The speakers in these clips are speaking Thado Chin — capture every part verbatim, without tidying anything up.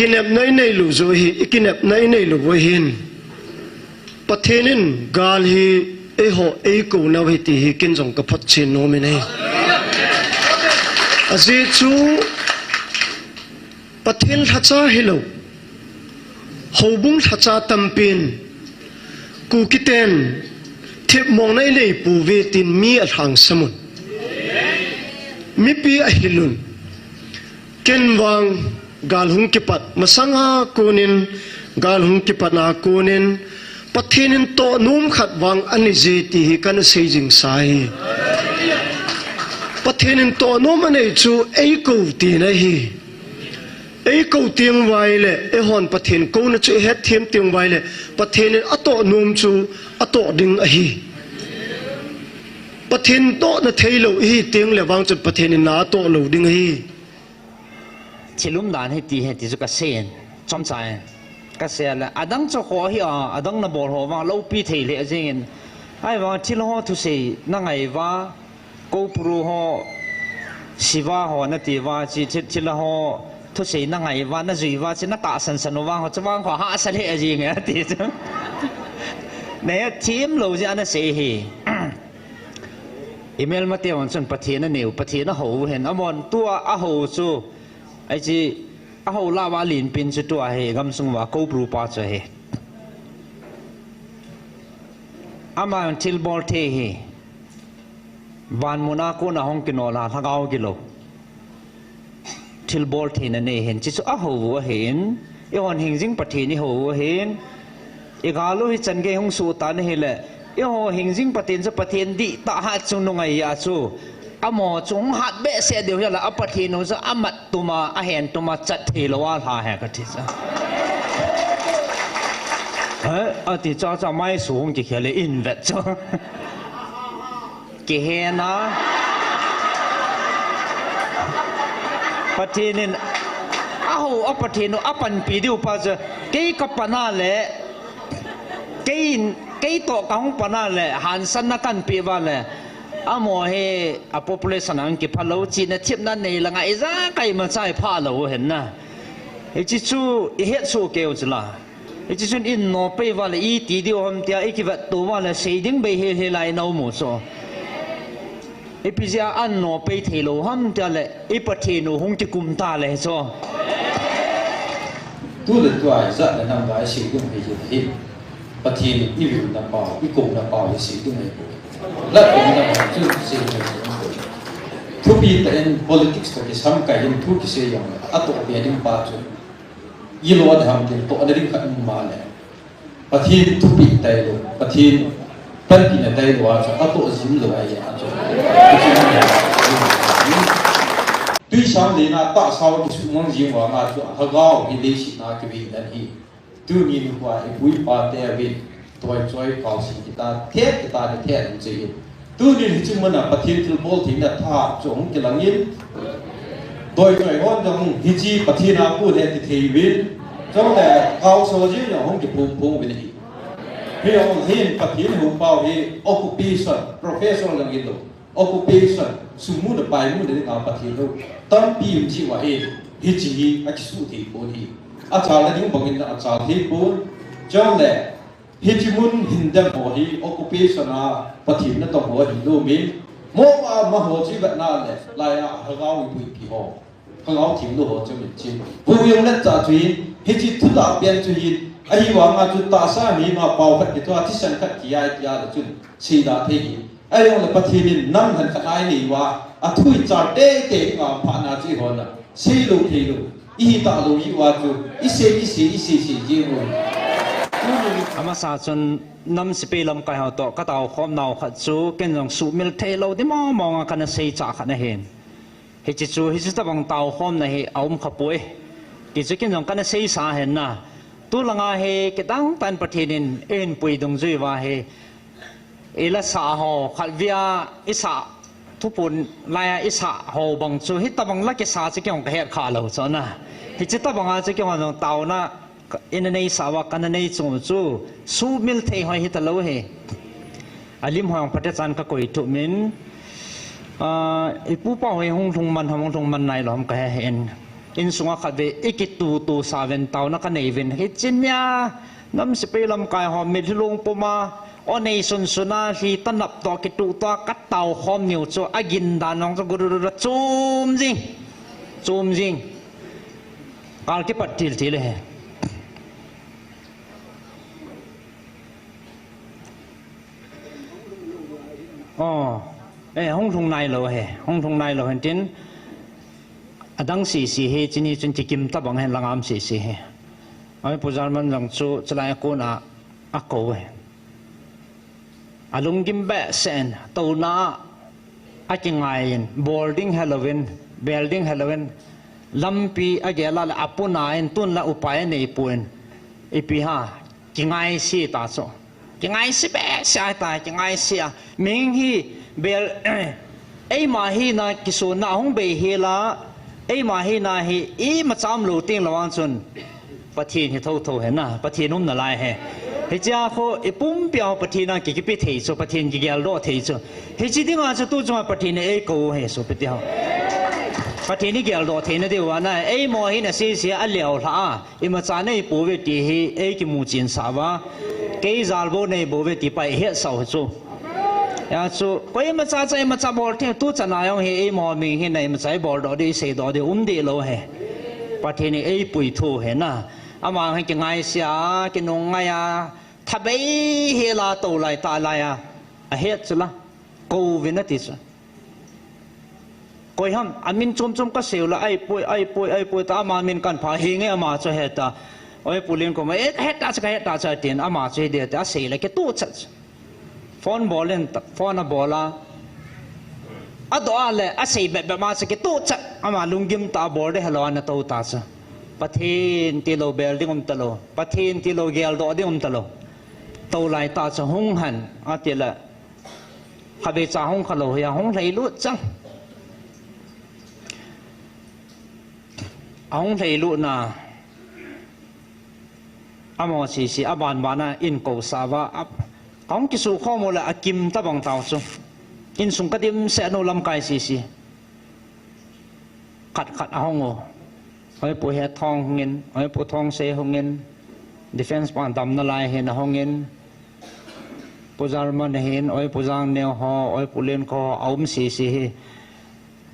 Kinepna i nei lou jou hi, i kinepna i nei lou bou hin. Pathen in gal hi eiho eikou nau ahi ti hi ken jong ka photchen nom in ahi. Ajeh chu Pathen lhacha hilou, houbung lhacha tampin Kukiten thipmongna i nei pouve tin mi alhangsamun. Mipi ahilun. Ken vang gal hung kipat masanga konin, gal hung kipat a konin, Pathen in tohnom khat vang anei je ti hi kana sei jingsa hi. Pathen in tohnom anei chu eikou tina ahi. Eikou teng uva ahile, eihon Pathen kouna chu ihet them teng uva ahile, Pathen in atohnom chu atoh ding ahi. Pathen tohna theilou ihi teng le vang chun Pathen in na atoh lou ding ahi. Thil umdan hi ti hi ti chu ka sei in, chomcha in. Ka sei le, adang chu ho hi a, adang na bol ho vang loupi thei le jing in. Ahivang thil ho thusei na ngai uva, Kopru ho, Siva ho na ti uva, chi thil, thil ho thusei na ngai uva, na jui uva, chi na tahsan san uva, ho chu vang ho hahsa le jing e ti chu. Na hethem lou jeh a na sei hi. Email mate vang chun Pathen anei u, Pathen ahou u hen. Amahon tua ahou chu, ahi chi, ahou lah uva lenpin chu tua hi, gamsung uva Kopru pa chu ahi. Ama thilbol thei hi. Van mun a kona hung kinol a, lhagao gilou. Thilbol theina nei hin, chi chu ahou u ahin, eihon hingjing Pathen ihou u ahin, i gal u hi chan gei hung soh tan ahile, eiho hingjing Pathen chu Pathen dihtah hatchungnung ahi a chu, amaho chu hung hat behseh diu hi la, a Pathen u chu amat tuma, ahen tuma chat theilou a lha he kati chu. He, ati chacha maisu hung kikhel le in vet chu. Kihen a. Pathen in, ahou a Pathen u apanpi diu pa chu, kei ka pan a le, kei in, kei toh ka hung pan a le, hansanna kan pe uva le, amaho hi a population a hung kipha lou, chihna thepna nei langa ijakai machai pha lou u hen na. Hichi chu ihet soh kei u chu la. Hichi chun in nopei uva le iti diu ham tia, i kivet to uva le sei ding bei hel hel a i na um u chu. Ipi jeh a an nopei theilou ham tia le, i Pathen u hung kikum ta le chu. Tu le tua ijat le nam vai sei ding bei hel hel. Pathen in i vilna pau, i kouna pau hi sei ding ahi poi. Lat kouna pau chu sei ding ahi poi. Thupi tah in politics toh kisamkai in thu kisei jong le, atoh be ding pa chu. Ilo a dam tin tohna ding khat um ma le. Pathen thupeh tailou, Pathen panpina tailou a chu atoh jim lou ahi a chu. Tuisang lena tahsa u kisuhmang jing vanga chu lhagao hi leiset a kive dan hi. Tuni nikho a ipu ipa te uvin toichoi kaosi kita, thet kita, ni thet um cheh in. Tunin hiche muna Pathen thilbol theina tha chu hung kilang in, toichoi hon jong hiche Pathen a kon ahi ti thei uvin, chule kaoso jeng jong hung kiphong phong uvin ahi. Hijong hin Pathen hou pau hi occupation, professor lang hilou, occupation, sum muna pai muna dinga Pathen hou tampi um jeh uva hi, hiche hi akisuh thei pon ahi. Achalna ding bangin achal thei pon, chule hiche mun hin dem ho hi occupation a Pathen natong ho ahi nom in, mo ama ho chu ivet na le, laiya lhagao iboipi ho, lhagao theng lou ho chu min chin. Pu Jong Let cha chu hin, hiche thu lah pen chu hin, ahivanga chu tahsa mi ma pau khat kitoh a, thisan khat kiai tia le chun, seida thei hi. Ahijongle Pathen in nam lhan khat a inei uva, athu ichal teitei dinga phatna chu ihon a, seilou theilou ihi talou jeh uva chu, isei, isei, isei, sei jeng u. Amasa chun nam sepai lamkai ho toh kataokhom nau khat chu, ken jong suhmil theilou ding mong mong a kana seicha khat ahin. Hiche chu, hiche tabang taokhomna hi aum khapoi. Ti chu ken jong kana seisa ahin na. Tulanga hi kidang tah in Pathen in eihin pui dungjui uva hi, ila sah ho, khatvei a isah, thupun laiya isah ho bang chu, hitabang la kisa chu kei jong kahet kha lou chu na. Hiche tabanga chu kei jong taona ina neisah uva kana nei chu chu, suhmil thei hoi hitalou hi. Alim ho jong phatechan kakoi thum in, ah, ipu pa ho hi hung lhung man ham, hung lhung man nailou ham kahe hih in. Insunga khatvei ikitutu sauvin taona kanei uvin. Hiche nia, nam sepai lamkai ho mitlhi lungpuma, o nei sunsun a, lhi tanap toh kitutu a, katao khom niu chu, agindan nong chu gururura chum jing. Chum jing. Kal kipat til til e. Oh, eh, hung lhung nailou e, hung lhung nailou hen tin, adang sisi hi, chini chun kikim tabang hen langam sisi hi. Oi, Pu Jalman jong chu, chulai a kona, akou e. Alunggim behseh in, touna, akingaiyin, bol ding helouvin, bel ding helouvin, lampi agel a le apuna in, tun la upai anei pon, ipi ham, kingaise ta chu. Kingaise behseh ahitai, kingaise a. Mihing hi bel, eima hina kisonna ahung bei hel a, eima hina hi imacha umlou tenglou vang chun, Pathen hi thotho hen na, Pathen um nalai e. Hichea khu ipumpi a Pathen a ki, kipe thei chu, Pathen kigeldoh thei chu. Hiche dinga chu tu chunga Pathen in eikou e, sopi teho. Pathen igeldoh theina diuva na, eimo hina sese a leo lha a. Imacha neipouve ti hi, eikimuchen sah uva. Kei jal bou neibouve ti pa ihetsah u chu. Hijeh chun, koimacha cha imacha bol thei, tu chana jong hi, eimo mihing hina imacha ibol doh diu, isei doh diu, um deh lou e. Pathen in eipui thu hen na. Ama hi kingaise a, kinungngai a, thabei hel a tou lai ta lai a. Ahet chu la. Kou uvin ati chu. Koi ham, amin chom chom kasei u la, ahipoi, ahipoi, ahipoi, ta ama min kahin pha, hinge ama chu ahet a. Oi, Pu Lenkhoma, eh, kahet ta chu, kahet ta chu, atin, ama chu hiding ati, asei le kituh chat. Phone bol in, phone abol a. Adoh a le, asei bep bep ma chu kituh chat. Ama lunggim tah a bol ding helou a ana tou ta chu. Pathen tilou bel ding um talou. Pathen tilou geldoh ding um talou. Tou lai ta chu hung hen, ati le. Khatvei cha hung khalou hi ahung lhailut chang. Ahung lhailut na. Amaho sese, aban ban a eikou sah uva. A, kahung kisukhom u le akim tabang tau chu. Insung kadimset nu lamkai sese. Khat khat ahung u. Oi Pu Hetthong hungin, oi Pu Thongsei hungin, defense pa damna lai hin ahungin, Pu Jalman hin, oi Pu Jangneo ho, oi Pu Lenkho ho, aum sese hi,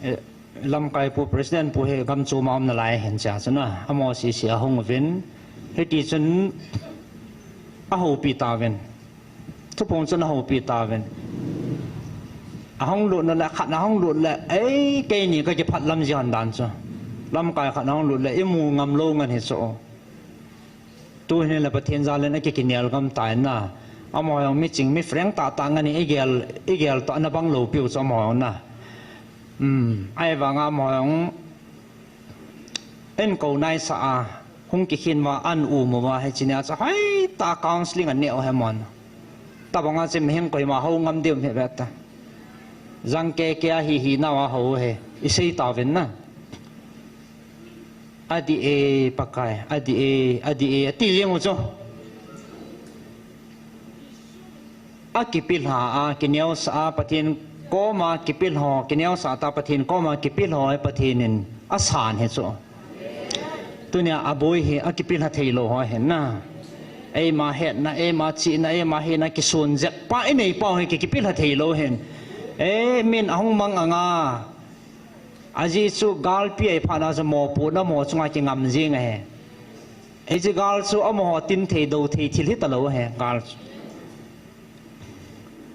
eh, lamkai pu president pu hi gam chom a umna lai hin cha chun a, amaho sese ahung uvin, hiti chun ahoupi tauvin. Thuphung chun ahoupi tauvin. Ahung lut na le, khat ahung lut le, ei, keini kakiphat lam jeh hon dan chu. Lamkai khat ahung lut le, imu ngam lou ngen hi chu. Tuhin le Pathen jal in akikinel gam tai na. Amaho jong miching, mi frank tah tah ngen hi igel, igel toh ana bang lou piu chu amaho jong na. Um, ahivang a amaho jong Eikou naisah a, hung kikhen uva, an um uva, hiche nia chu hoitah counseling anei u hi mon. Tabang a chu mihem koima hou ngam diu hi ve ta. Jang keke a hi hi nau a hou hi, isei tauvin na. Adih e Pakai, adih e, adih e, ati jeng u chu. Akipilha a, kineosah a, Pathen koma kipilha, kineosah ta Pathen koma kipilha hi Pathen in asan hi chu. Tunia aboi hi akipilha theilou ho hi na. Eima hetna, eima chihna, eima hina kisun jep pa inei pau hi ki, kipilha theilou hin. E, min ahung mang anga. Ajeh chu galpi ahi phat na chu mopohna mo chunga kingam jing ahi. Hiche gal chu amaho tin thei do thei thil hitalou ahi, gal chu.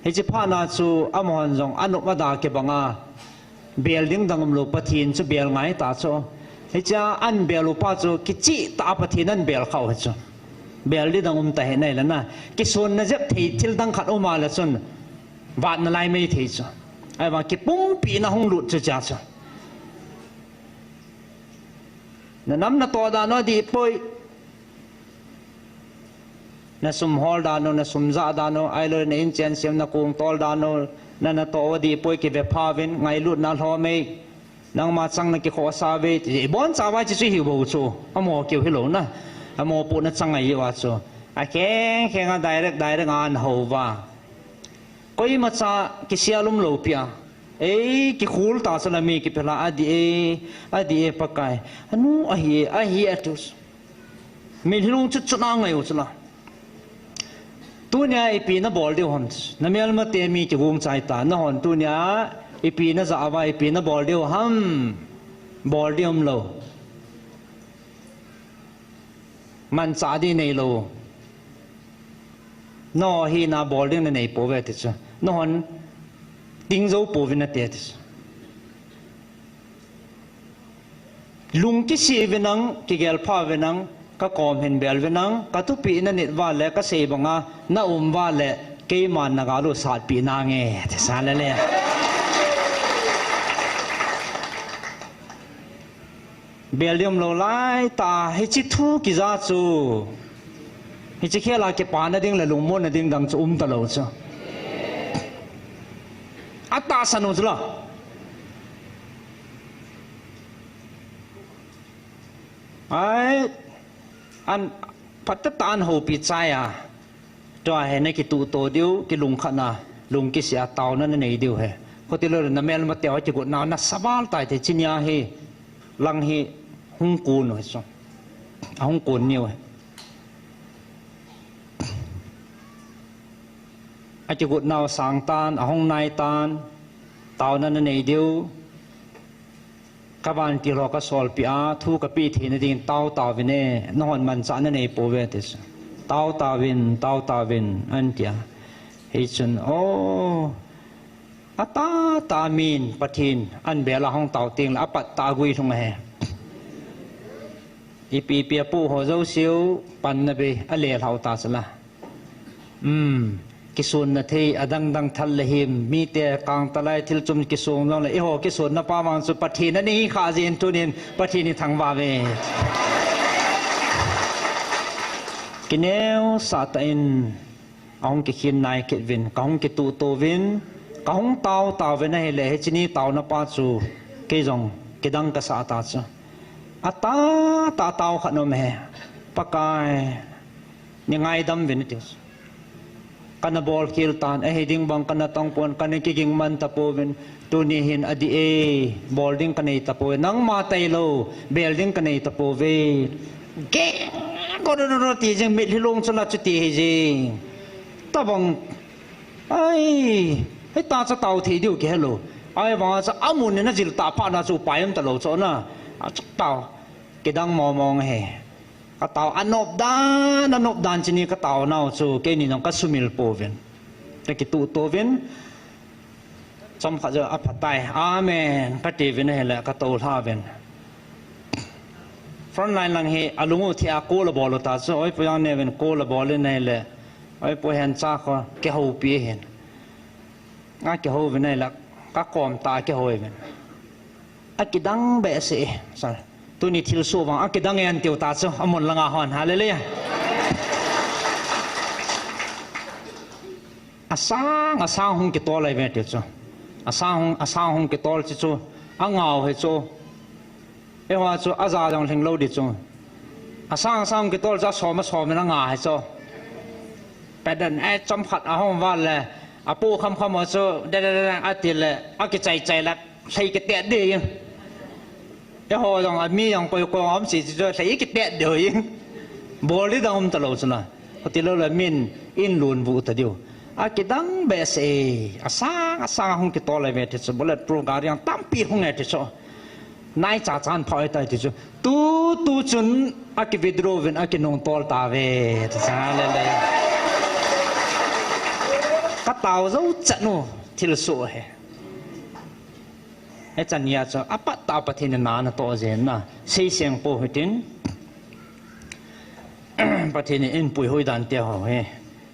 Hiche phat na chu amahon jong anop ada kibanga bel ding dang umlou Pathen chu bel ngai ta chu. Hichea an bel u pa chu kicheh tah a Pathen an bel kha u hi chu. Bel ding dang um ta hi nai le na. Kisunna jep thei thil dang khat um a le chun vatna lai mei thei chu. Ahivang kipumpina hung lut chu cha chu. Na nam na toh dan u adih poi. Na sum hol dan u, na sum jah dan u, ahilou le na inchen sem na kong tol dan u, na natoh u adih poi kive pha uvin, ngailutna lhom e. Nangma chang na kikhohsah uve, ti iboncha uva hiche chu hi bou chu. Amaho keu hilou na. Amopohna chang ahi uva chu. Akheng kheng a direct, direct a ana hou uva. Koimacha kisel umlou pi a. Ei, kikhol ta sala mi kipela, adih e, adih e Pakai. Anu, ahi e, ahi e ati u. Mitlhi lungchut chut a ngai u sala. Tunia ipi nabol diu ham. Namelmate mi kigong chai ta. Nahon tunia ipi najah uva, ipi nabol diu ham. Bol ding umlou. Manchah ding neilou. Nangho hina bol ding nanei pouve ti chu. Nahon ting jou pouvin nate ti chu. Lung kisih uvin lang, kigelpha uvin lang, kakom hin bel uvin lang, kathupi nanit uva le kasei banga naum uva le, keiman nagal u satpeh nange, ti sa le le. Bel ding umlou lai ta, hiche thu kija chu. Hiche khela kipana ding le lungmonna ding dang chu umtalou chu. Atahsan u chu la. Ai, an, phatah tah a an houpi chai a. Tua hi nakituhto diu, kilungkhatna, lung kisih a taona nanei diu hi. Khuti lou namelmate ho kigotna nasa val tai te, chunia hi lang hi hung kon u hi chu. Ahung kon niu hi. Akigotnau asang tan, ahung nai tan, taona nanei diu. Kavantil ho kasolpeh a, thu kapeh theina dingin tao taovin e, nahon manchah nanei pouve ti chu. Tao taovin, tao taovin, ahin tia. Hichun, o, atahtah a min Pathen ahin bel a hung tao tengle apattah a guilhung ahi. Ipi ipi apoh ho jouseu, panna bei, alelhau ta chu la. Um, kisonna thei, adangdang thal le him, mite kangtalai thil chom kisong jongle, eiho kisonna pa vang chu Pathen ana hikhah jeh in tunin, Pathen ithangvah uve. Kineosah tah in, ahung kikhin nai kit uvin, kahung kituhto uvin, kahung tao taovin ahile, hiche ni taona pa chu, kei jong, kidang kasah ta chu. Atahtah a tao khat nom e, Pakai, neingaidam uvin ati chu. Kana bolkhel tan, ahi ding bang kana tong pon, kana kiging man tapouvin, tuni hin adih e, bol ding kanei tapouve, nangma tailou, bel ding kanei tapouve. Geng, ko do do do ti jeng, mitlhi long chu la chuti hi jeng. Tabang, ai, hita chu tao thei diu kihelou. Ahivanga chu amun in ajil tah phat na chu upai umtalou chu na. Achu tao, kidang mong mong ahi. Katao anop dan, anop dan chuni kataonau chu, keini jong kasumil pouvin. Kakituhto uvin. Chomkhat joh aphatai. Amen. Katiuvin ahile, katoulha uvin. Frontline lang hi, alung u thei a call abol u ta chu, oi pu jang neuvin call abol in ahile, oi pu hencha kho, kihoupi ahin. Akihouvin ahile, kakom tah a kihouvin. Akidang behseh e, sir. Tuni thilsoh vang, akidang e ahin tiu ta chu, amun langa hon, hallelujah. Asang, asang hung kitol ahi ve tiu chu. Asang hung, asang hung kitol chu chu, angao hi chu. Eiho chu aja jong lhinglou di chu. Asang asang kitol chu asom asom in anga hi chu. Pet den, eh, chomkhat ahung val le, apoh khamkham ho chu, de, de, de, de, ati le, akichai chai le, lhei kitet di. Eiho jong, ami jong koi kong aum si chu, lhei kitet di. Bol di dang umtalou chu na. Khuti lou le min, in lun vuh ta diu. Akidang behseh e, asang, asang ahung kitol ahi ve ti chu, bulletproof gari jong tampi hung e ti chu. Naicha chan phah ahitai ti chu. Tu, tu chun aki withdraw uvin aki nungtol tauve. Ti chu, hallelujah. Ka tao jou chan u thilsoh ahi. Hichan geiya chu apat tah Pathen in na ana toh jeng na. Seiseng pou hitin. Pathen in eipui hoi dan te ho hi.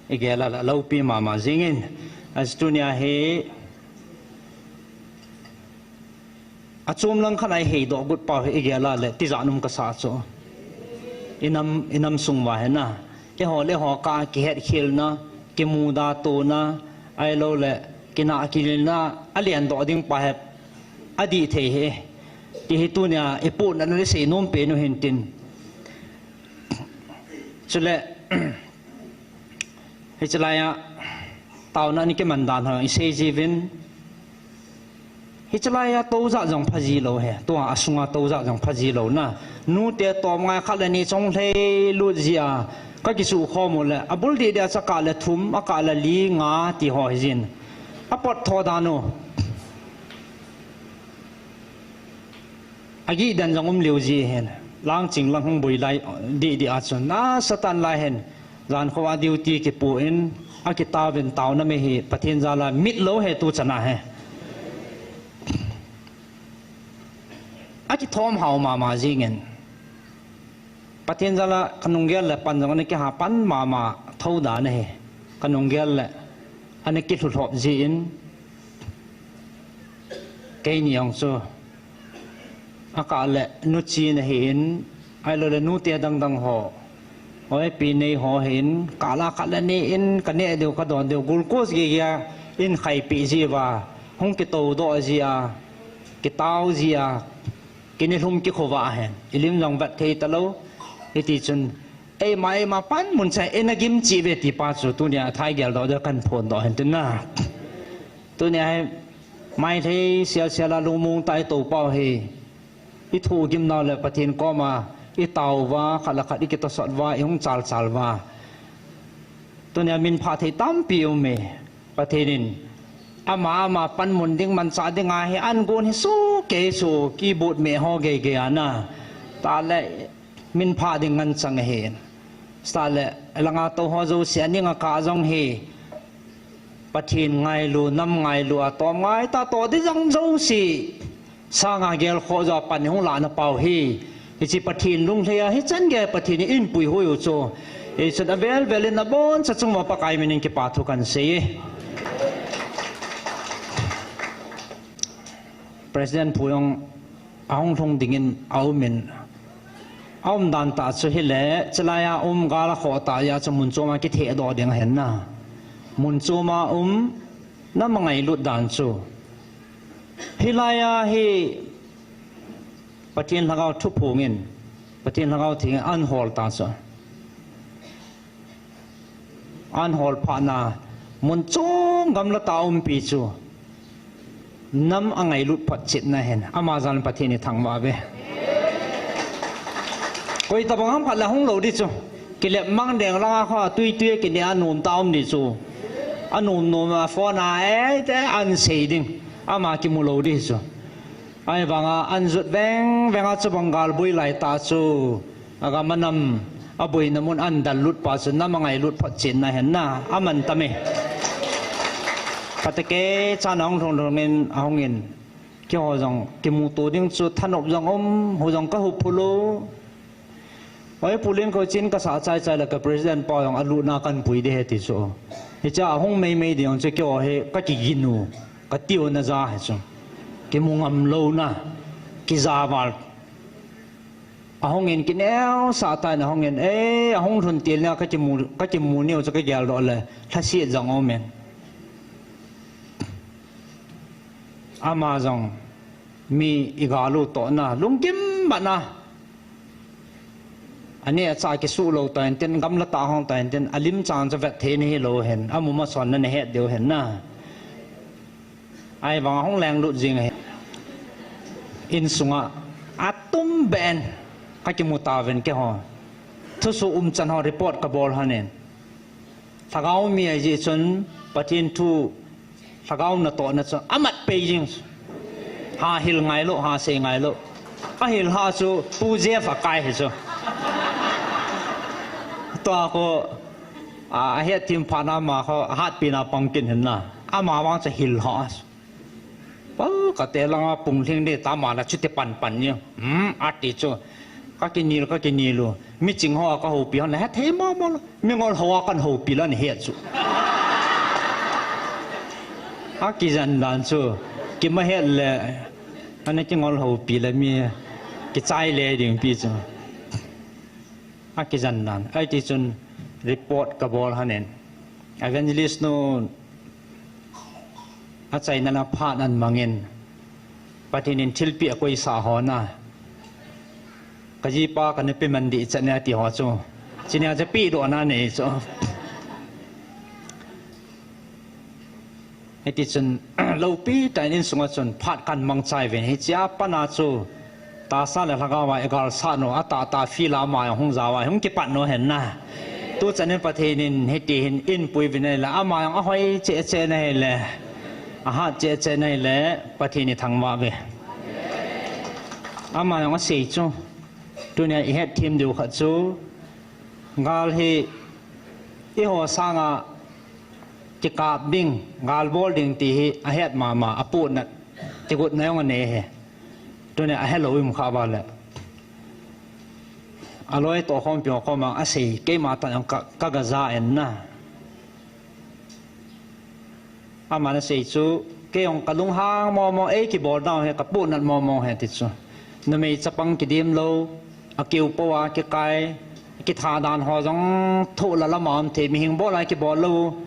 Igel a la loupi mama jingin. Achu tunia hi Achom lang khat a iheidoh got pau hi igel a le tijat um kasa chu. Inam, inam sung uva hi na. Eiho le eiho kah a kihetkhelna, kimuda tona, ahilou le kinah kilna, alen doh ding pa hi adih thei hi. Ti hi tunia ipohnat na le seinom pen u hintin. Chule, Hiche laiya, taona ni kiman dan ho isei jiuvin. Hiche laia toujat jong phaji lou hi. Tua asunga toujat jong phaji lou na. Nute tom ngai khat le ni chong lhei lut jia. Ka kisu khom u le. Abul di dia chaka le thum, aka le li nga ti ho hi jin. Apot tho dan u. Agi dan jong um liu ji hin. Lang ching lang hung bui lai di di a chun. Na Satan lai hin. Jan kho a duty kipu in. Akitao vin tao na me hi. Pathen jala mit lou he tu chana he. Akithom hao mama jingin. Pathen jala kanung gel le pan jong ana kiha pan mama tho dan ahi. Kanung gel le ana kilhu lhop jin. Keini jong chu. Aka le nuchi na hi in. Ahilou le nute dang dang ho. Oi, pi nei ho hin, kala kala ni in, ka ne diu, ka don diu, glucose ge ge in khai pi ji va, hung ki to do ji a, ki tau ji a, ki ni lhum ki kho va hen. I lim jong vat thei ta lou, i ti chun, ei ma, ei ma pan mun cha, ei na gim chi ve ti pa chu, tu nia thai gel do de kan phon do hen tin na. Tu nia hai, mai thei sial sial a lung mung tai to pau hi. I thu gim nau le Pathen koma, i tau va, khat le khat i kitosot va, i hung chal chal va. Tunia min pha thei tampi um e. Pathen in, ama, ama pan mun ding man cha ding a hi an gun hi su ke su ki but me ho ge ge ana. Ta le min pha ding ngan chang he. Sa le langa to ho jo sia ning a ka jong hi. Pathen ngailu, nam ngailu, a tom ngai ta to di jang jo si. Sanga gel kho jo pan hung la na pau hi. Hichi Pathen lung thei a hi chan ge Pathen in pui hui u chu. Hi chun a vel vel in a bon cha chung ma Pakai min in kipa thu kan sei. President Pu jong a hung lhung dingin a um in. A um dan ta chu hi le, chilai a um gal a kho ta ya chu mun chom a ki the do ding hen na. Mun chom a um na ma ngai lut dan chu. Hi lai a hi Pathen lhagao thu phung in, Pathen lhagao thing an hol ta chu. An hol pha na mun chom gamla ta um pi chu. Nam a ngailut phat chet na hen, ama jan Pathen i thangvah ve. Koi tabang ham phat la hung lou di chu. Kilep mang deng langa kho tui tui kini a nom ta um di chu. A nom nom a phone a ei te an sei ding. Ama kimu lou di chu. Ai vanga an jut veng veng a chu bang gal bui lai ta chu. Aga manam a boina mun an dal lut pa chu nam a ngailut phat chin na hen na a man ta me. Pateke cha nong thong thong in a hong in. Kiho jong kimu to ding chu thanop jong um, hu jong ka hu phu lo. Oi, Pu Len ko chin ka sa chai chai la ka president pa jong a lu na kan pui de he ti chu. Hi cha a hung mei mei de jong chu kiho he ka ki ginu, ka tiu na ja he chu. Kimu ngam lo na, ki ja val. A hung in kineo sa ta na hung in, eh, a hung lhun til na ka kimu, ka kimu niu chu ka gel do le, lha si jong um in. Ama jong mi i galu to na, lungkim ba na. Ani a cha kisu lo ta in tin, gamla ta hong ta in tin, a lim chang cha vet the ni hi lo hen, a mu ma son na ne het deu hen na. Ai vang hong leng lut jing hen. In sunga, a tum ben, ka kimu ta ven ke ho. Thusu um chan ho report ka bol hanen. Lhagao mi a ji chun Pathen thu lhagao na to na chun amat pei jing. Ha hil ngai lo, ha sei ngai lo. A hil ha chu Pu Jeff a kai hi chu. Tua ko a, a het thim pha na ma kho, a hat pi na pang kin hin na. Ama vang cha hil ha. Pau ka te langa pung hling de ta ma la chu te pan pan ni. Hmm, a ti chu. Ka ki nil, ka ki nilu. Mi ching ho ka ho pi hon la, he thei mo mo lo. Mi ngol ho a kan ho pi la ni he chu. A ki jan dan chu. Ki ma he le. Ani ki ngol ho pi la mi. Ki chai le ding pi chu. A ki jan dan. Ai ti chun report ka bol hanen. Evangelist nu a chaina la phat an mangin. Pathen in thilpi a koi sa ho na. Ka ji pa ka ne pi man di cha ne ti ho chu. Chi ne cha pi do na ne chu. Hiti chun, loupi tah in insunga chun phat kan mangchai uvin. Hichea pat a chu tahsa le lhagao a i galsat u, atah tah field a ama jong hung jao a, hung kipat u hen na. Tuchan in Pathen in hiti hin eipui uvin ahile, ama jong ahoi cheh cheh in ahile, ahat cheh cheh in ahile, Pathen ithangvah uve. Ama jong asei chu, tunia i hetthem diu khat chu, gal hi eiho sanga kikap ding, gal bol ding ti hi ahet mama, apuhnat, kigotna jong anei e. Tunia ahelou um kha uva le, aloi toh khompi ho koma asei, keima tah jong ka, ka gaja en na. Aman asei chu, kei jong kalunghang momo, ei kibolnau hi kapuhnat momo ahi ti chu. Numei chapang kidem lou, akiu pou a kikai, kitha dan ho jong thoh la lama um thei, mihem bol a kibol lou.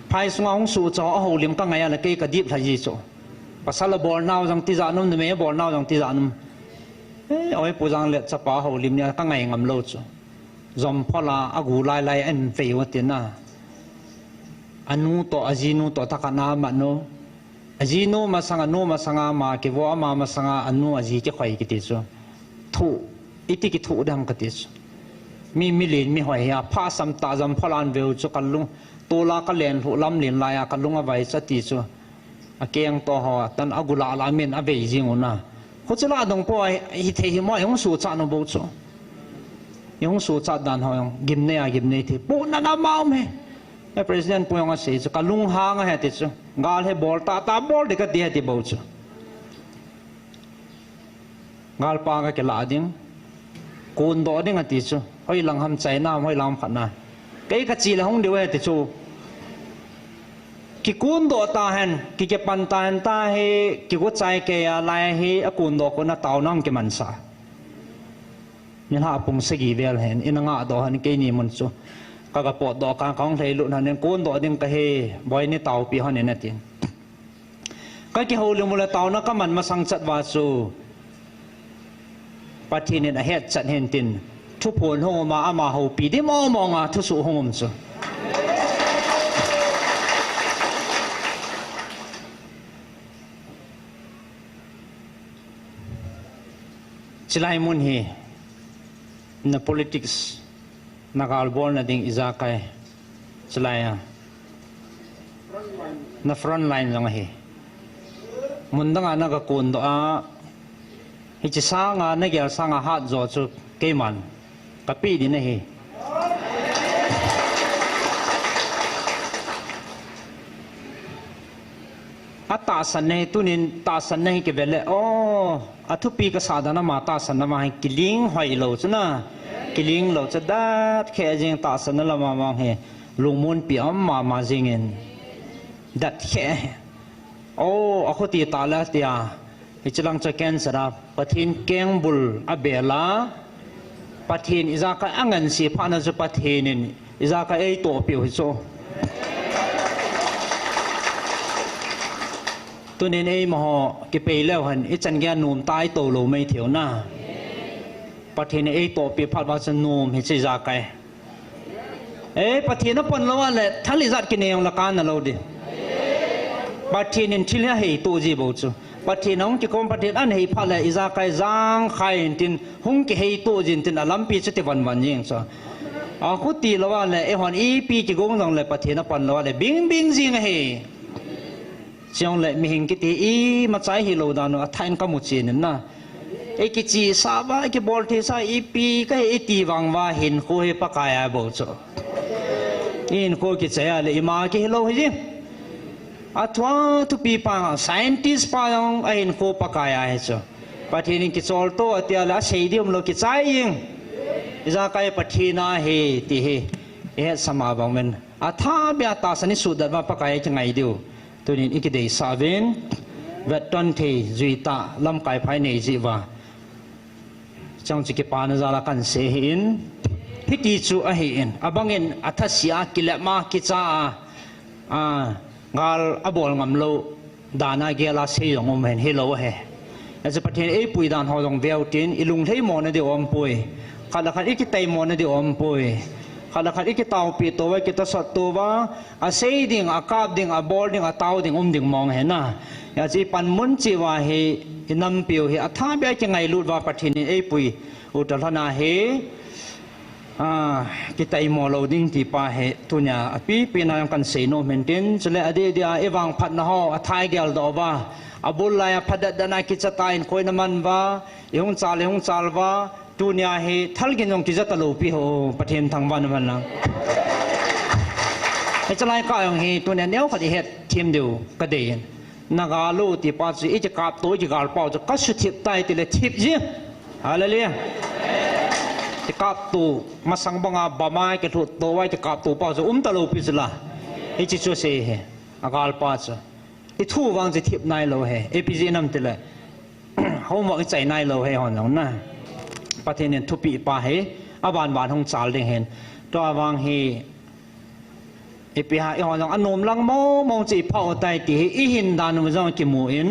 Phai sunga hung suhcha ho ahoulim kangai a le kei kadip lha ji chu. Pasal abolnau jong tijat um, numei abolnau jong tijat um. Eh, oi Pu Jang le chapa houlim nia kangai ngam lou chu. Jomphol a agu lai lai a invei u ati na. Anu toh, ajinu toh, tah khat a amat u. Ajinu masanga, anu masanga ama kivo, ama masanga anu aji kikhoi kiti chu. Thoh, iti kithoh ding ham kati chu. Mi, milen mihoi hi aphasam tah, Jomphol a invei u chu kalung, tol a kalen lhuh lamlen lai a kalung avai chu ati chu. Akeng toh ho, atan agu lah lah min avei jing u na. Huchu lah dong po a, hithei hi mo, ihung suhchat u bou chu. Ihung suhchat dan ho jong, gimnei a gimnei thei. Puhnat ama um e. E President pu jong asei chu, kalunghang ahi ati chu. Gal hi bol tah tah bol ding kati ati bou chu. Galpa kakilah ding. Kondoh ding ati chu. Hoilang ham China, hoilang ham khat na. Kei kache le hung diu ahi ati chu. Kikondoh tahen, kikipan tahen ta hi, kigo chai kei a lai hi, akondoh kon a taona hung kimansah. Nilhah pung sagi vel hen, ina ngahdoh hen, keini mun chu. Kaga potdoh kah, kahung lhailut hen, kondoh ding kahi, Boi neitaopi hen, ina tin. Kakihoulim u le taona kaman masang chat uva chu Pathen in ahetchet hen tin, thuphon hung um a, ama houpi ding mong mong a thusoh hung um chu. Chulai mun hi na politics, na galbolna ding ijakai, chulai a na front line jong ahi. Mun danga naga kondoh a, hiche sanga nagel sanga hatjo chu keiman kapeh ding ahi. Atahsan nahi, tunin tahsan nahi kivet le, o, athupi kasah dan ama tahsan dan ama hi kiling hoilou chu na, kiling lou chu, dat kheh jing tahsan na lama mong hi, lungmonpi um mama jingin, dat kheh. O, akhuti tah le tia, hiche lang chu cancer a, Pathen kengbul abel a, Pathen ijakai angansea phat na chu Pathen in ijakai eitohpeh u hi chu. Tunin eimaho kipei leu hen, ichan geiya nomtah a itou lou mai thei u na. Pathen in eitohpeh phat uva chu nom hi chu ijakai. E, Pathen apan lou a le, thal ijat kinei jong le kana lou ding. Pathen in thil hi aheitoh ji bou chu. Pathen ahung kikom, Pathen anhei phat le, ijakai jangkhai intin, hung kiheitoh jin tin, alampi chu ti vanvan jing chu. Akhuti lou a le, eihon ipi kigong jong le, Pathen apan lou a le, bing bing jing ahi. Chuleh mihem kiti hi imacha hilou dan u athah in kamu chen in na. Ikichehsah uva, ikibol theisah, ipi kahi iti vang uva hinkho hi Pakaiya bou chu. Ihinkho kichai a le ima kihilou hi jing. Athua thupi pa, scientist pa jong ahinkho Pakaiya hi chu. Pathen in kicholtoh atia le asei ding umlou kichai jing. Ijakai Pathen a ahi ti hi. Ihetsah ma bang uvin. Athahbeh a tahsan isuhdat uva Pakaiya kingai diu. Tunin ikideisah uvin, vetton thei, juitah, lamkai pha inei jeh uva. Chang chu kipana jal a kahin sei ahin, hiti chu ahin, abang in athase a, kilep a, kicha a, a, gal abol ngam lou, dan a gel a sei jong um hen, hilou ahi. Ajeh chu Pathen in eipui dan ho jong veu tin, ilunglhai mona diu aumpoi. Khat le khat ikitaimona diu aumpoi. Khat le khat ikitaopi tou va, ikitosot tou va, asei ding, akap ding, abol ding, atao ding, um ding mong ahi na. Hijeh a chu ipanmun cheh uva hi, inampiu hi, athabeh a ikingailut uva Pathen in eipui u toh lhon a hi, a, kitaimo lou ding ti pa hi, tunia apipi na jong kahin seinom in tin, chule adeh deh a ivangphatna ho, athai geldoh uva, abul lai a phadat dan a kicha tan koina man uva, ihung chal, ihung chal uva, tunia hi thalgin jong kija talou pi ho, Pathen thangvah in umhen lang. Hiche lai kah jong hi, tunia neokhat ihet them diu kadei in. Naga lou ti pa chu, ikikap tou, ikigal pau chu, kasuthip tai tile thip ji. Hallelujah. Ikap tou, masang banga bama ikilhut tou, ikikap tou pau chu, um talou pi chu la. Hiche chu asei hi, agal pa chu. Ithu vang chu thip nailou hi, ipi jeh ham tile. Homework ichai nailou hi hon jong na. Pathen in thupeh pa hi, aban ban hung chal ding ahin. Tua vang hi, ipi ham, eihon jong anom lang mong mong chu iphah u tai ti hi, ihin dan u jong kimu in.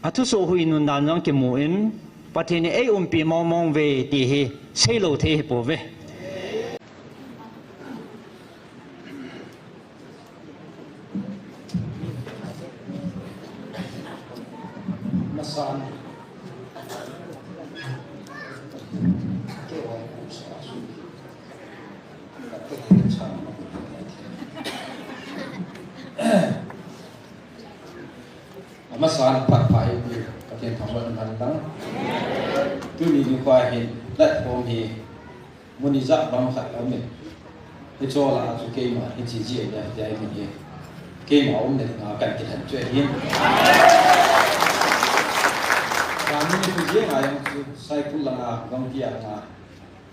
Athusoh huinun dan jong kimu in. Pathen in eiumpi mong mong uve ti hi, seilou thei hipouve. Amasan phat pha in, Pathen thangvah in umhen lang. Tuni nikho hin platform hi mun ijat bang khat aumin. Hiche lah a chu keima hiche G N F T I min hi, keima umna dinga kahin kilhen chu ahin. Kamin hiche jeng a jong chu Saikul langa, Gangpi langa,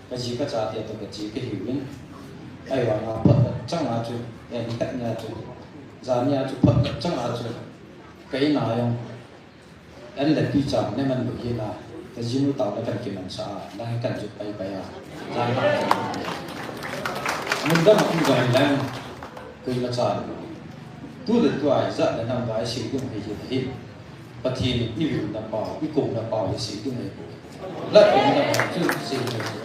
kaji kachate toh kache kahiuvin. Ahivanga phat chang a chu, eh, nikhat nia chu, jan nia chu phat chang a chu, ka in a jong an le pi chang ne man bu hi na, ka jinu tao na kan kiman sa a, nang kan ju pai pai a. Jan ha. Mun dam a um jong lang, koima cha. Tu le tu a ijat le nam vai sei ding hi hi hi. Pathen in ivil na pau, ikou na pau hi sei ding hi. Lat kou na pau chu sei ding hi.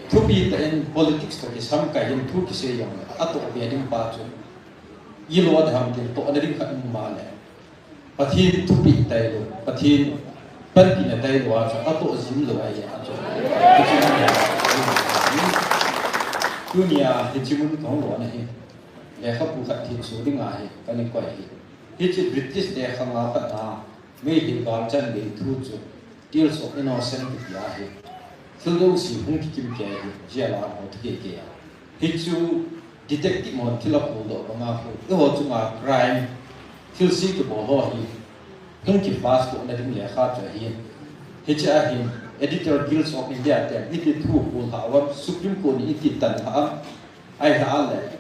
Thupi tah in politics toh kisam kai in thu kisei jong, atoh be ding pa chu. Ilo a ham tin tohna ding khat um ma le. Pathen thupeh tailou, Pathen panpina tailou a chu atoh jing lou ahi a chu. Tunia hiche mun kahung lona hi, lekhabu khat thenso dinga hi kana koi hi. Hiche British lekha nga pat na, Meitei gal chan gei thu chu, Tales of Innocence kiti ahi. Thil jouse hung kikim kei ahi, jail a hung kikoi kei a. Hichu detective hon thil aphondoh banga khu, eiho chunga crime, thilse kibol ho hi, hung kipass tohna ding lekha chu ahi. Hiche a hin, Editor Guild of India ten iti thu aphondoh uvam, Supreme Court in iti tandoh uvam, ahileh,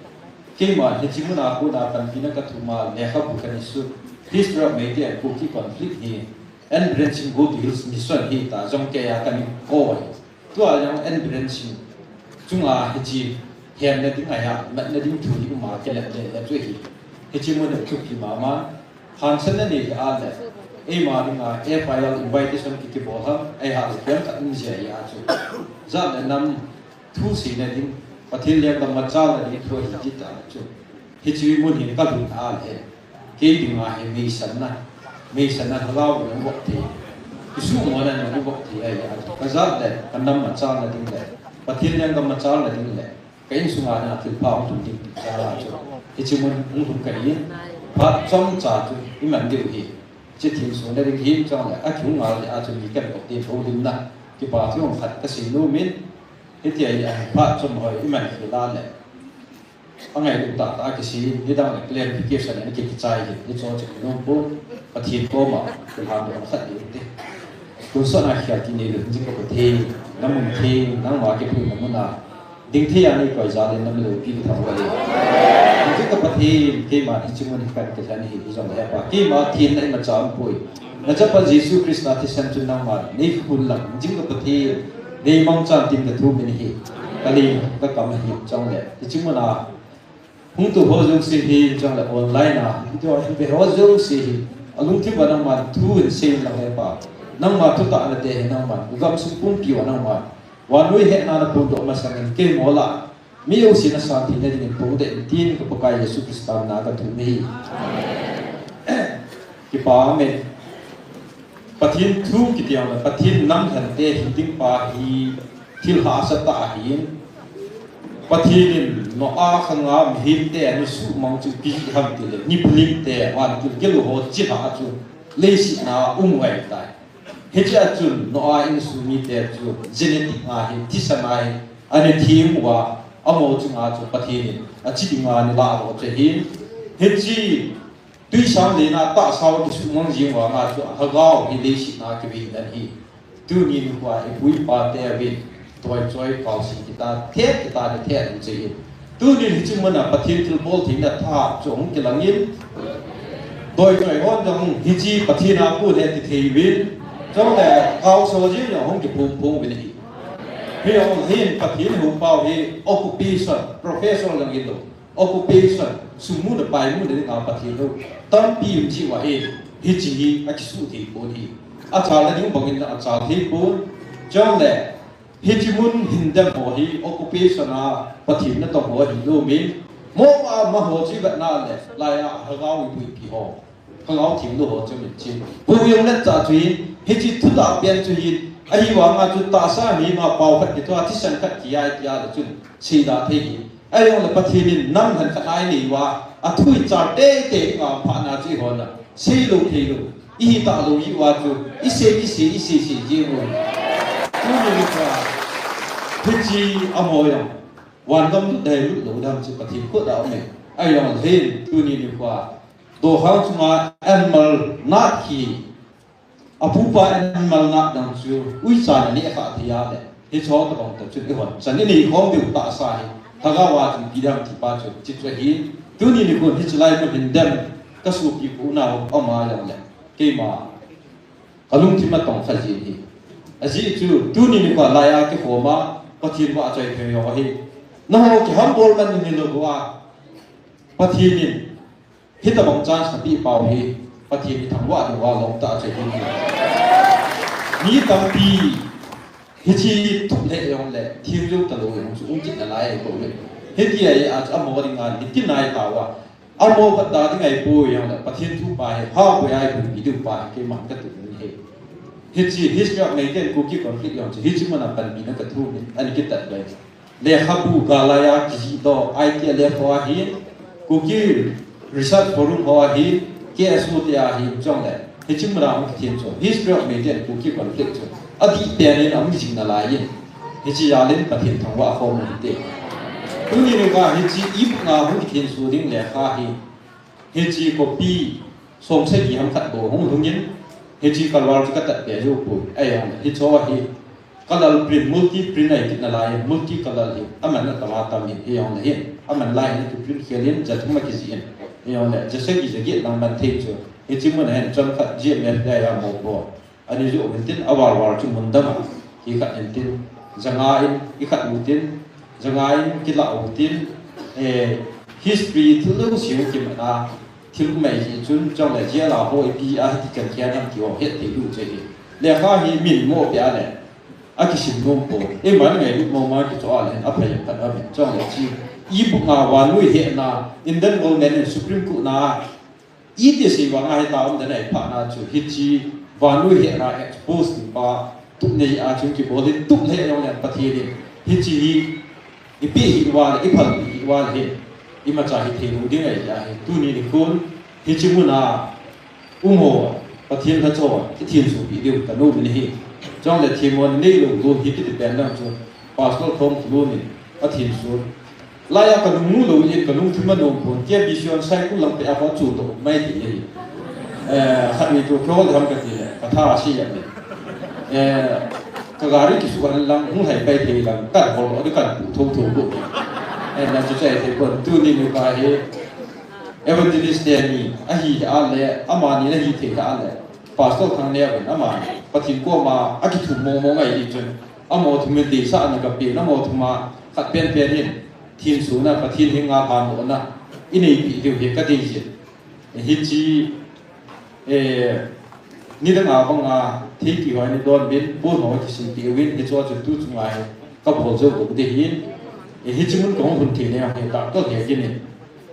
keima hiche muna kona panpina kathum a lekhabu kana sut, History of Meitei and Kuki Conflict hi, N Biren Singh Go to Hills Mission hi ta jong kei a kana koi. Tua jong N Biren Singh chunga hiche hemna ding ahi a, matna ding thu hi uma kilet le le chu hi. Hiche mun chu ki mama. Hansan na nei a le. Eima dinga F I R invitation ki kibol ham, ahileh piang khat um jia a chu. Jat le nam thu seina ding, Pathen lenggam machalna ding thu hi ti ta chu. Hiche mun hin kalhun a le. Kei dinga hi meisanna, meisanna lhagao nung vok thei. Kisuhmona nung vok thei ahi a. Kajat le, kanam machalna ding le, Pathen lenggam machalna ding le, ka insunga na thilpha hung lhung ding ti jal a chu. Hiche mun hung lhung kahi. Phat chomcha chu iman diu hi. Hiche thensona ding hi chang le, akihung ngal le a chu mi kan ko ti houlimna. Kipa thu khat kasei nom in. Hitia hi a phat chom hoi iman khel a le. Angailut tahtah a kisei, nidang le clarification ana kichai hi, hiche chu kinom pon, Pathen koma, kilhan doh khat ding te. Tonsot a kihil ti nei lou, jing ka Pathen, namun theng, nangma kipui namun a. Ding thei a nei koi jal in nam loupi kithang uve. Jing ka Pathen, keima hiche mun hi kan kilhen hi, hijong le pa. Keima thenna imacha umpoi. Nachapa Jesu Christa thisan chu nangman nei phun lang, jing ka Pathen, nei mangchan tin ka thum in ahi, ka lei ka kam ahi, chule hiche muna hung tou ho jouse hi, chule online a hung tou ho jouse hi, alungthim uva nangman thu hin sei lang he Pa, nangma thutah nate hi nangman ka gamsung pumpi uva nangman Vannoi hetna na phondoh masangin kei mo la, mi jousen asan theina dingin phondoh in tin ka Pakai Jesu Christa mina ka thum ahi. Kipa amen. Pathen thu kiti ang le, Pathen nam lhante hi ding pa hi thil hahsa tah ahin. Pathen in Noah khanga mihemte ana suhmang chu ipi ham tile, niplim te, vantil gelu ho chilhah a chu leiset a um u ahitai. Hichea chun Noah insung mite chu genetic a hi, thisan a hi, ana them uva, amaho chunga chu Pathen in achi dinga ana lah u chu ahin. Hiche twisang leina tahsa u kisuhmang jing vanga chu lhagao hi leiset a kivei dan ahi. Tuni nikhoa ipu ipa te uvin toichoi kaosi kita, thet kita ni thet u chu ahi. Tunin hiche muna Pathen thilbol theina tha chu hung kilangin, toichoi hon jong hiche Pathen a kon ahi ti thei uvin, chule kaoso jeng jong hung kiphong phong uvin ahi. Hijong hin Pathen houpau hi occupation, profession lang hilou, occupation, sum muna pai muna dinga Pathen hou tampi um jeh uva hi, hiche hi akisuh thei pon ahi. Achalna ding bangin achal thei pon. Chule hiche mun hin dem ho hi occupation a Pathen natong ho ahi lou min, mo a amaho chu ivetna le, laiya lhagao iboipi ho, lhagao themlou ho chu min chin. Pu jong le cha chu hin, hiche thulah pen chu hin, ahivanga chu tahsa mi ma pao khat kithoa, thisan khat kia, kia le chun seida thei hi. Ahijongle Pathen in nam lhang khat a inei uva, athu ichal teitei ingamphatna chu ihon a seilou theilou ihi talou jeh uva chu isei, isei, isei, sei jeng u. Tuni nikhoa hiche amaho jong van gam lut dai lut lou dam chu Pathen khut a um e. Ahijongle hin tuni nikhoa dokhang chunga animal nat hi, apupa animal nat dang chu uicha na neh khah thei a le, hicheho tobang toh chun ihon chan inei khom diu tahsa hi lhagao a chun ipi dam ti pa chu hiche chu ahi. Tuni nikhon hiche lai mun hin dem kasopi pu nau ama jongle keima kalungthim atong kha jin ahi. Ajeh chu tuni nikhoa laiya kikhoma Pathen vahchoi thei ho hi, nangho kihambol man nilou uva, Pathen in hitobang chance napeh pau hi Pathen ithangvah diuva lom tah chu ahi. Mi tampi hiche tup lheh jongle themjou talou jong chu um kit nalai ahi bou le. Hitia hi a chu amaho dinga nitin ahi tauva, amaho khat da ding ahipoi jongle Pathen thu pa hi haboi a iboipi diu pa hi keiman katup in ahi. Hiche History of Meitei and Kuki Conflict jong chu hiche muna panpina kathum in ana kitat bai. Lekhabu galaiya kijihdoh, I T L F ho ahin, Kuki Research Forum ho ahin, K S O te ahin, chule hiche muna hung kithenso History of Meitei and Kuki Conflict chu adih pen in ahung jing nalai in, hiche jal in Pathen thangvah khom u hite. Tuni nikhoa hiche ebook a hung kithenso ding lekha hi, hiche copy somsagi ham khat bou hung lhungin, hiche color chu katat be jou poi. Ahijongle hicheho hi color print, multi print ahi kit nalai in, multi color hi aman atam atam in, hijongle hin aman lai hin kiprint khel in, ja thum akijih in, hijongle ja sagi ja get lang man thei chu hiche muna hin chomkhat G M F F D I a mopo ana joh uvintin, aval val chu mun dang a hi khat intin, janga in ikhat utin, janga in kilah utin, eh, history thil jouse kimat a, thil um ahi jeh chun, chule jail a ho ipi a hiti chan khen ham ti ho het thei diu chu ahi. Lekha hi min mo peh a le akisim nom poi. Eiman ngailut mong mong kichoh a le hin aphai phat ahi. Chule hiche ebook a vannoi hetna, Indian government in Supreme Court na iti sei vang ahi ta um den ahi phatna chu hiche vannoi hetna expose ding pa tup nei a chun kibol in, tup lheh jongle Pathen in hiche hi ipeh hih uva le, iphalpeh hih uva le hin imacha hithei lou ding ahi ahi. Tuni nikhon hiche muna um ho Pathen lhacha ho ithensopi diu kanom in ahi. Chule themmo neilou lou hi kiti pen lang chu Pastor Thongkholun in athenso laiya kanung mu lou in kalungthim anom pon, K B C on Saikul lang peh a kho chu toh mai ti ahi. Eh, khatvei toh kihol ding ham kati le, katha ase jeng le. Eh, kagari kisuh hen lang hung lhai pai thei lang, kahol lou ding, kapu thotho lou. Eh, na chu chai thei pon, tuni nikho hi Evangelist teni ahi a le, amani ahithei a le, Pastor Thangneo in amani Pathen koma akithum mong mong ahi chun, amaho thumin deisahna kapen, amaho thuma khat penpen hin thensona, Pathen henga lhandohna ineipeh diu hi kadei jin. Hiche, eh, nidanga banga Thei ti ho nei don uvin, bol ho kisin ti uvin, hichu chu tu chunga hi kabol jou lou ding ahin. Hiche mun kahung lhun thei na hi, doctor he kini.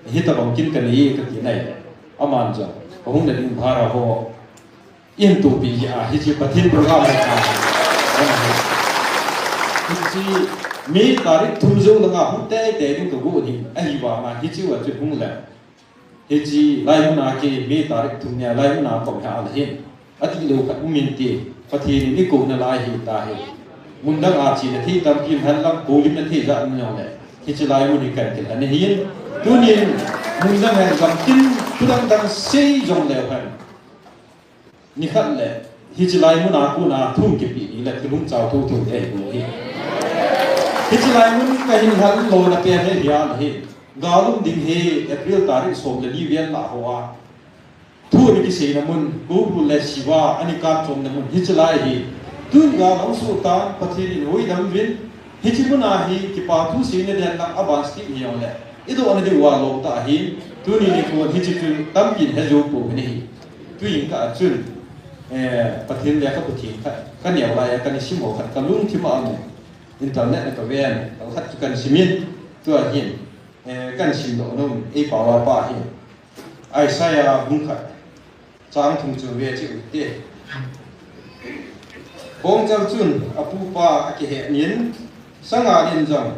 Hitabang kin kanei kati nai. Aman jong kahung na ding bhara ho, in tu pi a, hiche Pathen program hi ka. Hiche May tarik thum jou langa hung teitei ding kagot ahi, ahivanga hiche a chu hung le. Hiche laimun a kei May tarik thum nia laimun a kaum hi ahin. Ati lou khat um inte, Pathen in eikou nalai hita hi. Mun dang a chena thei tampi um hen lang, koulimna thei jat um jongle, hiche laimun hi kan kil ahin. Tunin mun dang hen gamtin, thu dang dang sei jongle hen. Nikhat le, hiche laimun a kona thu kipe ni le thilung chao thotho te hi bou hi. Hiche laimun kahin lhal lona pen hi ahi. Gal um ding hi April tarik som le li vel lah hoa. Thu ni kiseina mun, Kubul le Siva ani kanchomna mun hiche lai hi. Tun gal aum soh tan, Pathen in huhhingdam uvin, hiche mun a hi kipa thu seina den lang aban sih hi jongle, idoh na diu a lou tah ahin, tuni nikho hiche chu tampin hejou pouvin ahi. Tuin ka chun, eh, Pathen lekhabu theng khat kaneo lai a, kana sim ho khat kalungthim a um e. Internet a kaven, khat chu kana simin, tua hin, eh, kana simdoh nom, eipao a pa hi. Isaiah bung khat, chang thum chu ve cheh u hite. Bongchal chun apupa akihet nin, Sangal in jong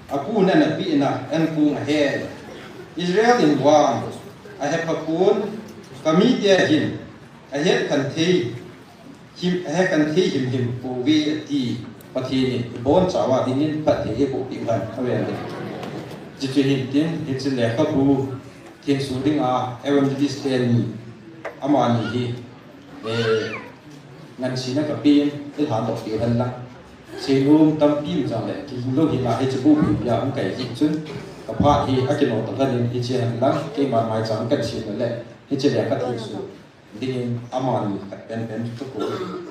apu nana pehna ankong ahe. Israel in vang ahepha pon, kamite hin ahet khen thei him, ahet khen thei himhim pouve ati. Pathen in ibonchauva dingin phatthei eiboh peh hen, avel in. Hiche chu hin tin, hiche lekhabu thenso dinga evangelist teni, amani hi, eh, ngansena kapen, ilhan doh peh hen lang. Seinom tampi um jongle, kilung lou hina hiche bu pia hung kai hi chun, kaphat hi akino ta lhonin hiche hen lang, keima maicham kana sem le, hiche lekha thenso dingin amani khat penpen chu kakou.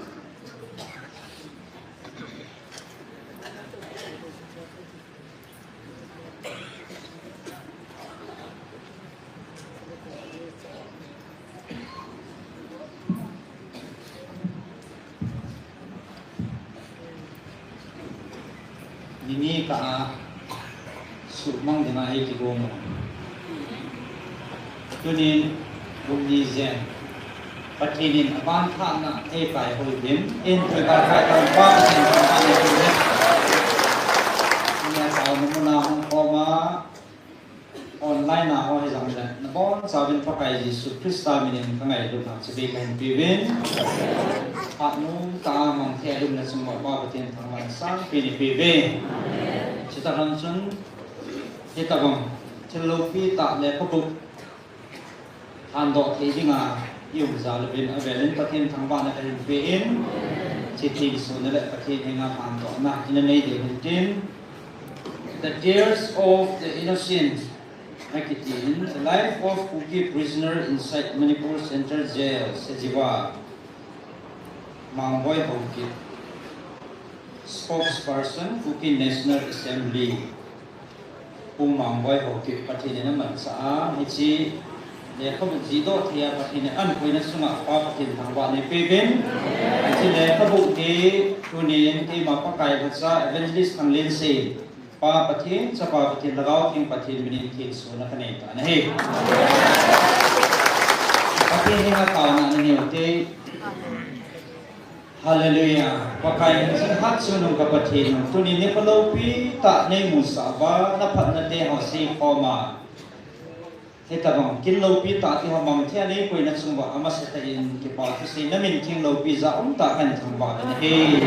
Nini ka a suhmang dinga eikigong u. Tunin, bung ni jen, Pathen in aban thahna eikai hoi uvin, in tui kai kai kan pa Pathen kan pa ni uvin. Ina tao na muna hung koma, online a ho hijongle, nabonchauvin Pakai Jesu Christa minin kangailutna chibai kahin peuvin. Phat nomtah a mang thei a lum le sum uva Pa Pathen thangvahna sangpen eipeuve. Chutah ham chun, hitabang thil loupi tah lekhabu lhandoh thei dinga i um jal uvin avelin Pathen thangvahna kahin pe in, hiche thensona le Pathen henga lhandohna ina nei diu hintin. The Tears of the Innocent, akiti in, The Life of Kuki Prisoner Inside Manipur Central Jail, Sajiwa Mangboi Haokip, Spokesperson, Kuki National Assembly. Pu Mangboi Haokip, Pathen in amanchah a, hiche lekhabu jihdoh thei a Pathen in ahinkoina chunga Pa Pathen thangvahna eipeuvin. Hiche lekhabu hi tunin keima Pakai lhacha Evangelist Thanglensen, Pa Pathen, Chapa Pathen, Lhagao Theng Pathen minin thensona kanei tan ahi. Pathen henga taona nanei u hite. Hallelujah. Pakai, jingkah chungnung ka Pathen u, tuni nikho loupi tah neimusah uva, naphatna te ho seikhom a, hitabang kin loupi tah ti ho mang thei a neikoina chung uva, amasatah in kipa thusei namin theng loupi jal umtah kahin thangvah uvin ahi.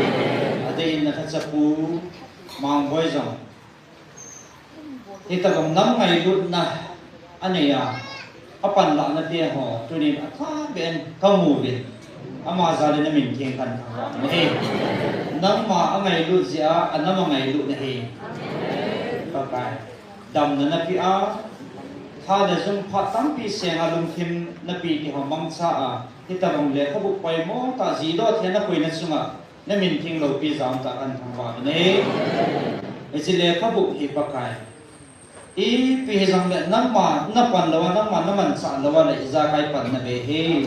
Adeh in nalhacha Pu Mangboi jong hitabang nam ngailutna anei a, apanlahna te ho tunin athah beh in kamu uvin, ama jal in namin theng kahin thangvah uvin ahi. Nangma angailut jeh a anam angailut nahi. Pakai, damna napeh a, tha le jung phat tampi seng a lungthim napeh ti ho mangcha a, hitabang lekhabu poimo tah jihdoh thei a nakoina chunga namin theng loupi jal umtah kahin thangvah uvin ahi. Hiche lekhabu hi Pakai, Ipi hijongle nangma napan louva, nangma namanchah louva le ijakai pan nave hi.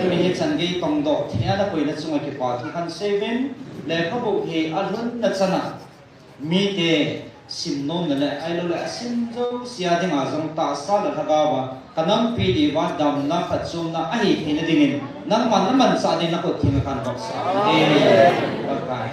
Tuni hichan gei tongdoh thei a nakoina chunga kipa thu kahin seiyuvin, lekhabu hi alhunna chana mite simnomna le ahilouleh asim jousea dinga jong tahsa le lhagaova kanampi diuva damna phatchomna ahi theina dingin nangma namanchah ding nakhut theng a kahin vopsah e. Pakai,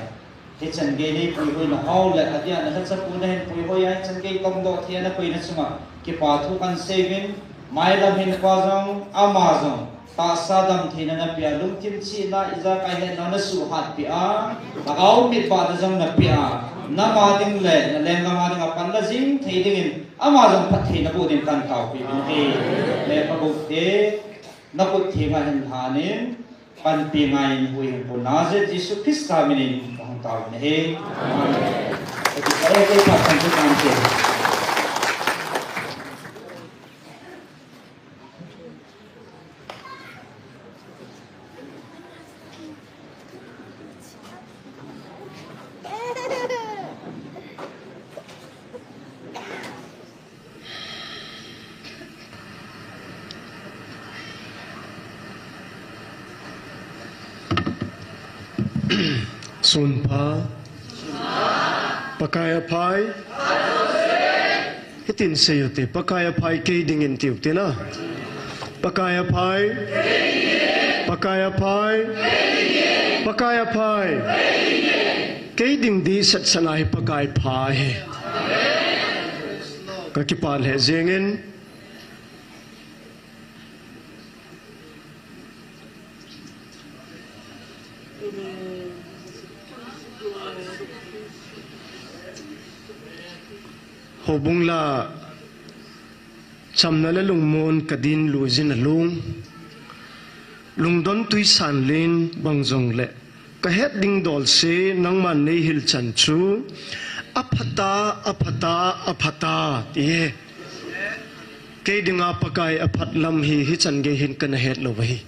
hichan gei neipuihoina hou le adia nalhachapu nahin puihoi a hichan gei tongdoh thei a nakoina chunga kipa thu kahin seiyuvin, mailam hin pa jong ama jong tahsa damtheina napeh a, lungthim chihna, ijakai hetna nasuhhatpeh a, lhagao mitbahna jong napeh a, nama ding le nalenggam a dinga panla jing thei dingin ama jong phatthei naboh ding kahin taopiuvin ahi. Lekhabu te, nakhut theng a hin lhanin, panpi ngaiyin huhhingpu Nazareth Jesu Christa minin kahung taovin ahi. Amen. Sunpha. Pakai aphai. Hitin seiyu te, Pakai aphai kei dingin tiu te na. Pakai aphai. Pakai aphai. Pakai aphai. Kei ding di setsana hi Pakai pha hi. Kakipah lheh jengin. Houbung la chamna le lungmon kadin luijin alung. Lungdon twisan len bang jongle kahet ding dolse nangman neihil chan chu aphata, aphata, aphata ti e. Kei dinga Pakai aphat lam hi hichan gei hin kana het lou ahi.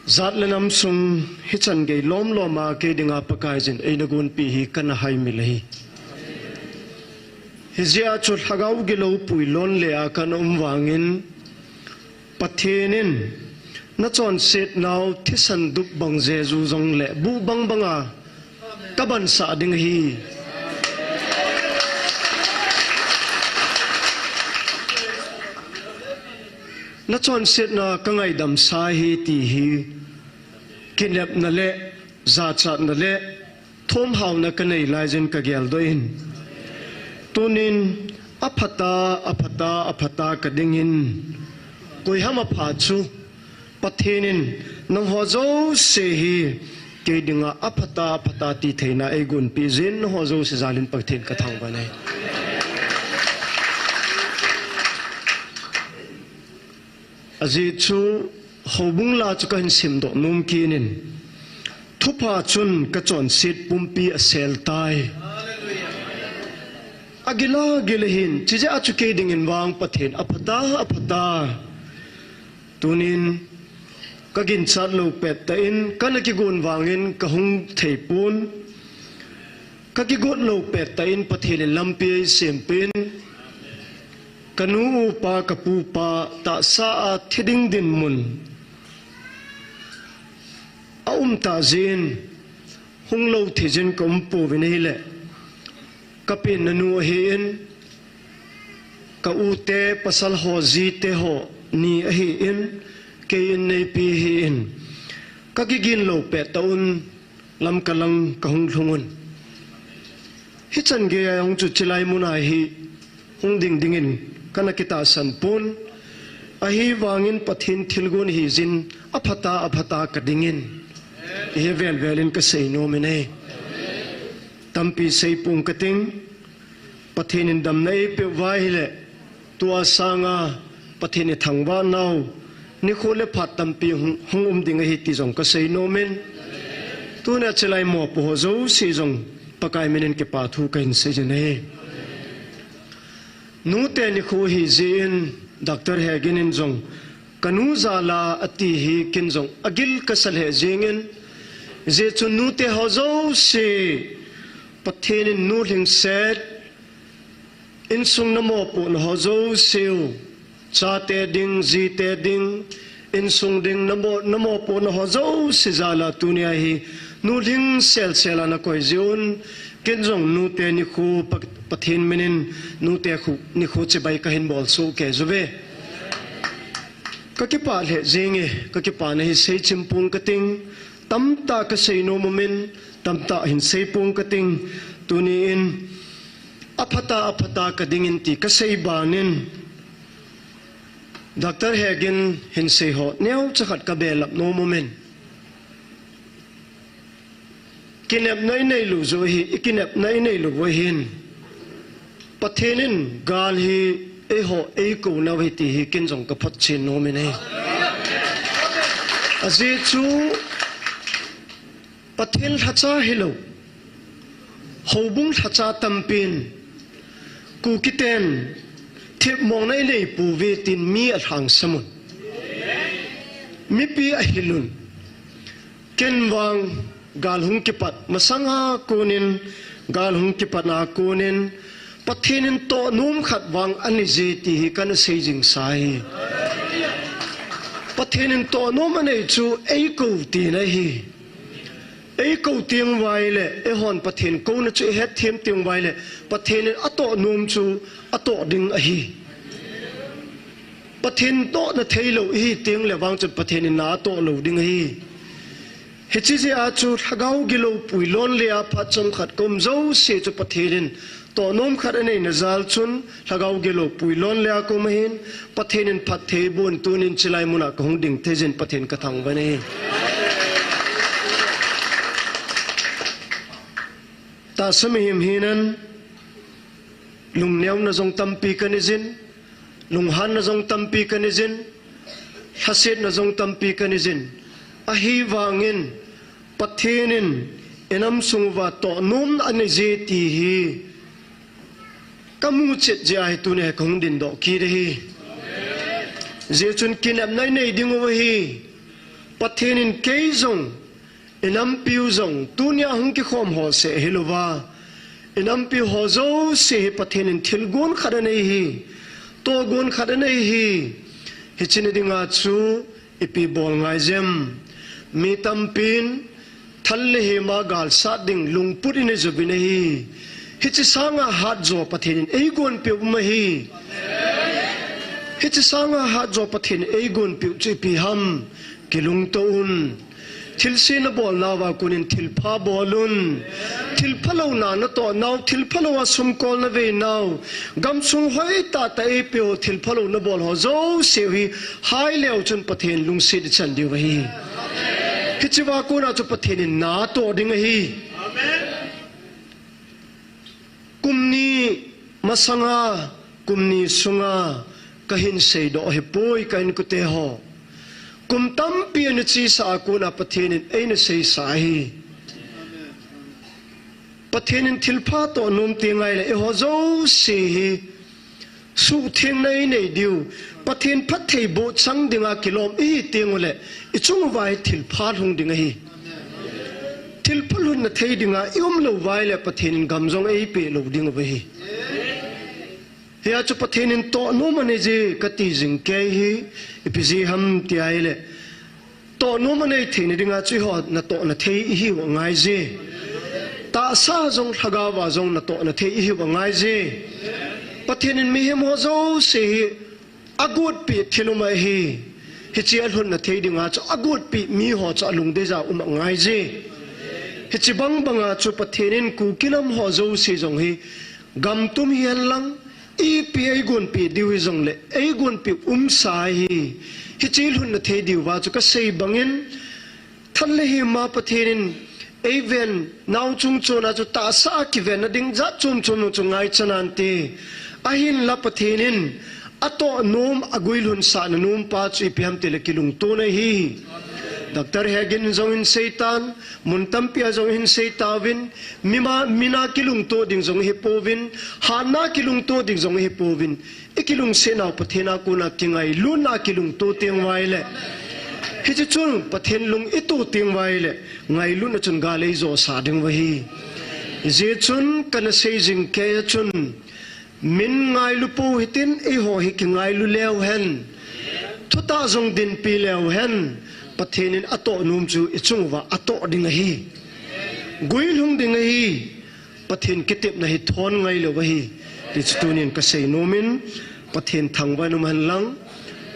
Jat le nam sung hichan gei lomlom a kei dinga Pakaiyin eina gonpi hi kana haimil ahi. Hijeh a chu lhagao gilou puilon le a kana um vangin Pathen in nachonset nau thisan dup bang jeju jongle buh bang banga kabansah ding ahi. Nachonsetna kangaidam sa ahi ti hi kinepna le jachatna le thomhauna kanei laiyin kageldoh in. Tunin aphata, aphata, aphata kadingin. Koiham apha chu Pathen in nangho jouse hi kei dinga aphata, aphata ti theina eigonpi jin nangho jouse jalin Pathen kathangvah e. Ajeh chu houbung la chu kahin simdoh nom kit in, thupha chun kachonset pumpi asel tai. Agila gil ahin, chijeh a chu kei dingin vang Pathen aphata, aphata. Tunin kaginchat lou pettah in kana kigon vangin kahung theipon. Kakigot lou pettah in Pathen in lampi eisempeh in. Kanu upa, kapu pa, tahsa a thi ding dinmun aum tah jeh in, hung lou thei jin kaum pouvin ahile, kapenna nu ahin, ka u te, pasal ho, ji te ho ni ahin, kei inneipi ahin, kakigin lou pettah un, Lamka lang kahung lhung un. Hichan gei a hung chu chilai mun a hi hung ding dingin kana kitahsan pon. Ahivangin Pathen thilgon hijin aphata aphata kadingin. Hiche velvel in kasei nom in ahi. Tampi seipong kating. Pathen in damna eipeh uva ahile, tua sanga Pathen ithangvah nau, nikho le phat tampi hung, hung um ding ahi ti jong kasei nom in. Tunia chilai mopo ho jouse jong Pakai minin kipa thu kahin seijin ahi. Nute nikho hijeh in Doctor Hegin in jong kanu jal a ati hi ken jong agil kasa lheh jengin, hijeh chun nute ho jouse Pathen in nu lhingset, Insung namopohna ho jouse u, chate ding, jite ding, insung ding namo, namopohna ho jouse jal a tunia hi, nulhing selsel a nakoi jiuvin, ken jong nute nikho Pa-, Pathen minin, nute khu, nikho chibai kahin bolsoh kei uve. Kakipah lheh jenge, kakipana hi seichim pong kating, tamtah kasei nom umin, tamtah hin sei pong kating, tuni in, aphatah, aphatah kadingin ti kasei banin, Doctor Hegin hin sei ho, neocha khat kabelap nom umin. Kinepna inei lou joh hi, ikinepna inei lou uva hin, Pathen in gal hi eiho, eikounau ahi ti hi ken jong kaphotchen nom in ahi. Ajeh chu Pathen lhacha hilou, houbung lhacha tampin, Kukiten thipmongna inei pouve tin mi alhangsamun. Mipi ahilun. Ken vang gal hung kipat masanga konin, gal hung kipatna konin, Pathen in tohnom khat vang anei je ti hi kana sei jingsa ahi. Pathen in tohnom anei chu eikou tina ahi. Eikou teng uva ahile, eihon Pathen kouna chu ihet them teng uva ahile, Pathen in atohnom chu atoh ding ahi. Pathen tohna theilou ihi teng le vang chun Pathen in na atoh lou ding ahi. Hiche jeh a chu lhagao gilou puilon le a phat chomkhat kaum jouse chu Pathen in tohnom khat aneina jal chun lhagao gilou puilon le a kaum ahin, Pathen in phatthei boh in tunin chulai muna kahung ding thei jin Pathen kathangvah in ahi. Tahsa mihem hinan, lungneona jong tampi kanei jin, lunghanna jong tampi kanei jin, lhasetna jong tampi kanei jin. Ahivangin, Pathen in inam sung uva tohnom anei je ti hi kamu chet jeh ahi, tuni hi kahung dingdoh kit ahi. Jeh chun kinepna inei diu ahi. Pathen in kei jong, inampiu jong, tunia hung kikhom ho seh hilouva, inampiu ho jouse hi Pathen in thilgon khat anei ahi, tohgon khat anei ahi. Hiche ni dinga chu ipi bol ngai jem? Mi tampin thal le hema galsat ding lungput inei jouvin ahi. Hiche sanga hatjo Pathen in eigonpeh u um ahi. Hiche sanga hatjo Pathen in eigonpeh u chu ipi ham? Kilungto un. Thilse nabolnauva konin thilpha bol un. Thilpha louna natohnau, thilpha louva sumkol naveinau, gamsung hoitah tah eipeh ho thilpha lou nabol ho jouse u hi, hai leu chun Pathen lungset ichan diu ahi. Hichea kona chu Pathen in na atoh ding ahi. Kum ni masanga, kum ni sunga kahin seidoh ahipoi, ka inkote ho. Kum tampi ana chesa a kona Pathen in eina seisa ahi. Pathen in thilpha tohnom teng ahile eiho jouse hi suhthengna inei diu, Pathen phattheiboh chang dinga kilom ihi tengule, ichung uva hi thilpha lhung ding ahi. Thilpha lhunna thei dinga ium louva ahile Pathen in gam jong eipeh lou diu ahi. Hia chu Pathen in tohnom anei je kati jing kei hi, ipi jeh ham ti ahile, tohnom anei theina dinga chu eiho natohna thei ihiu angaije. Tahsa jong lhagaova jong natohna thei ihiu angaije. Pathen in mihem ho jouse hi agotpeh thil um ahi. Hiche alhunna thei dinga chu agotpeh miho chu alungdei jeh a um angaije. Hiche bangbanga chu Pathen in Kuki nam ho jouse jong hi gamtum hihen lang, ipi eigonpeh diu hijongle eigonpeh umsa ahi. Hiche lhunna thei diuva chu kasei bangin, thal le hima Pathen in eiven nau chungchona chu tahsa a kivenna ding jat chom chom chu ngaichan nante. Ahinla Pathen in atohnom, aguilhunsahna nompa chu ipi ham tile kilungtona ahi. Doctor Hegin jong hin seitan, mun tampia jong hin seitauvin, mina, mina kilungto ding jong ihipouvin, hatna kilungto ding jong ihipouvin, ikilungsetnau Pathen a kona kingailutna kilungto teng uva ahile, hiche chun Pathen lung ito teng uva ahile, ngailutna chun gal eijosah diu ahi. Hijeh chun kana sei jing keiya chun, Min ngailu pou hitin, eiho hi kingailu leu hen. Thutah jong dinpi leu hen. Pathen in atoh nom chu ichung uva atoh ding ahi. Guilhung ding ahi. Pathen kitepna hi thon ngailou ahi. Ti chu tunin kasei nom in, Pathen thangvah in um hen lang.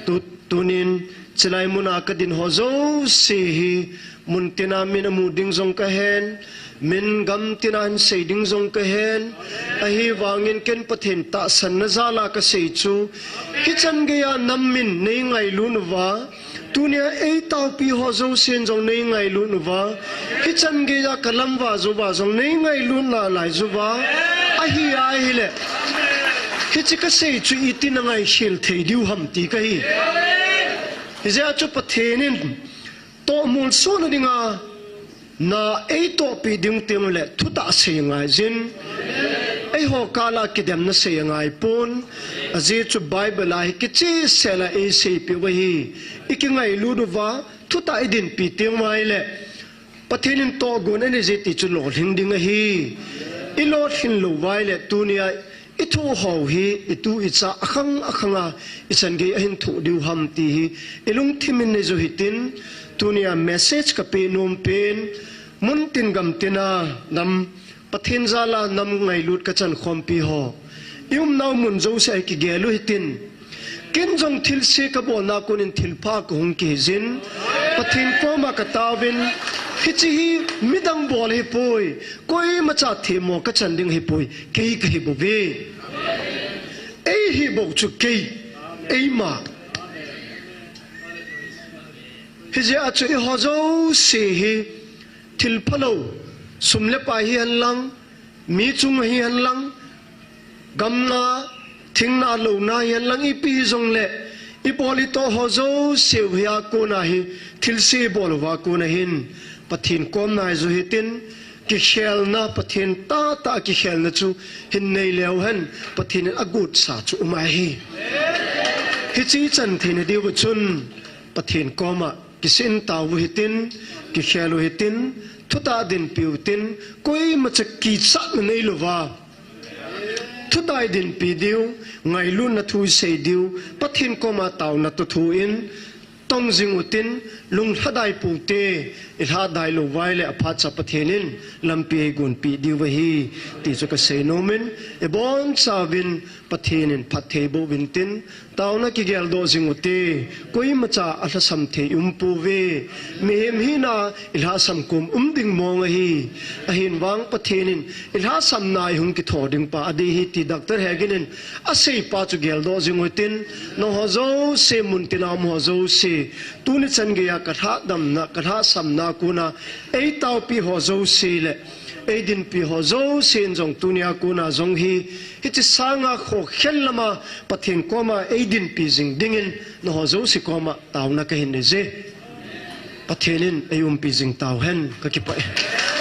Tu, tunin, chilai muna kadin ho jouse hi, mun tina min amu ding jong kahen, min gam tina hin sei ding jong kahen, ahivangin ken Pathen tahsanna jal a kasei chu, hichan geiya nam min neingailut uva, tunia eitaopi ho jousen jong neingailut uva, hichan geiya kalamva jouva jong neingailut nalai jouva, ahi ahile, hiche kasei chu itin angaisel thei diu ham ti kahi. Hijeh a chu Pathen in tohmol sohna dinga na eitohpi ding teng le thutah sei angaijin. Eiho kal a kidemna sei angaipon. Ajeh chu Bible a hi kichehsel a eiseipeh u ahi. Ikingailut uva, thutah idinpi teng uva ahile, Pathen in tohgon anei je ti chu lolhing ding ahi. Ilolhin lou uva ahile, tunia ithoh ho hi itu icha akhang akhang a ichan gei ahin thoh diu ham ti hi ilungthim in nei jo hitin, tunia message kapeh nom pen, mun tin gam tina nam, Pathen jal a nam ngailut kachan khompi ho, iumnau mun jouse a kigel u hitin, ken jong thilse kabolna konin thilpha kahung kihijin, Pathen koma kataovin, hiche hi midang bol ahipoi, koimacha themmo kachan ding ahipoi, kei kahibouve. Eihibou chu kei, eima. Hijeh a chu eiho jouse hi thilphalou, sum le pai hihen lang, mi chung hihen lang, gamna, thingna, louna hihen lang, ipi hijongle, ibol itoh ho jouseu hi a kona hi, thilse ibol uva kona hin, Pathen kom naijo hitin, kikhelna, Pathen tahtah kikhelna chu hin nei leu hen, Pathen in agotsa chu um ahi. Hiche ichan theina diuva chun, Pathen koma kisih in tao u hitin, kikhel u hitin, thutah dinpi u hitin, koimacha kichatna neilouva, thutah idinpi diu, ngailutna thu isei diu, Pathen koma taona toh thu in, tong jing u hitin, lunglhadai pou hite, ilhadai lou uva ahile aphatcha Pathen in lampi eigonpeh diu ahi, ti chu kasei nom in, ibonchauvin Pathen in phatthei boh uvin tin, taona kigeldoh jing u hite, koimacha alhasam thei umpouve, mihem hina ilhasam kom um ding mong ahi, ahin vang Pathen in ilhasamna ihung kitho ding pa adei ahi ti Doctor Hagin in asei pa chu geldoh jing u hitin, nangho jouse, mun tina um ho jouse, tuni chan geiya kalhahdamna, kalhahsamna kona, eitaopi ho jouse le eidinpi ho jousen jong tunia kona jong hi, hiche sanga khokhel lama Pathen koma eidinpi jing dingin nangho jouse koma taona kahin neije. Pathen in eiumpi jing tauhen, kakipah e.